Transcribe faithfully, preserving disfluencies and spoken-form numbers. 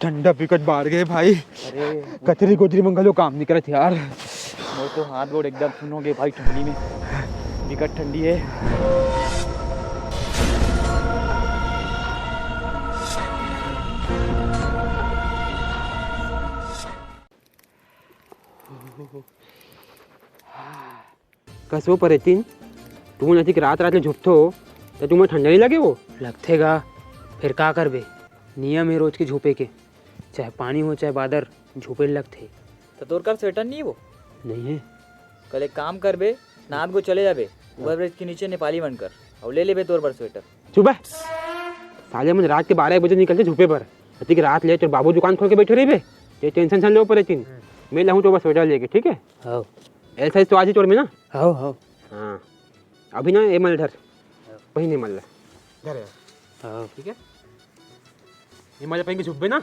ठंडा बिकट बाढ़ गे भाई। अरे, कचरी गोचरी मन घलो काम नइ करत यार। मोर तो हाथ गोड़ एकदम सुन हो गे भाई, ठंडी में बिकट ठंडी हे। कस वो परेतिन, तुमन अतिक रात रात ले झुपथो, त तुमन ठंडा नइ लगे वो? लगथे गा, फेर का करबे, नियम हे रोज के झुपे के, चाहे पानी हो चाहे बादर, झुपे लगथे। त तोर कर स्वेटर नइ हे वो? नइ हे। कल एक काम करबे, नात गो चले जाबे, ओवरब्रिज के नीचे नेपाली मन कर, अउ ले लेबे तोर बर स्वेटर। चुप बे। साले मन रात के बारह बजे निकलथे झुपे बर, अतिक रात ले तोर बाबू दुकान खोल के बइठे रहिबे, ते टेंशन झन लेवो परेतिन। मैं लाहूं तोर बर स्वेटर लेके, ठीक हे? हव। एल साइज तो आज ही तोर में ना? हव, हव। हाँ, अभी ना ये मल धर, पहिन ये मल ला। धर यार। हव। ठीक हे, ये मल पहिन के झुपबे ना,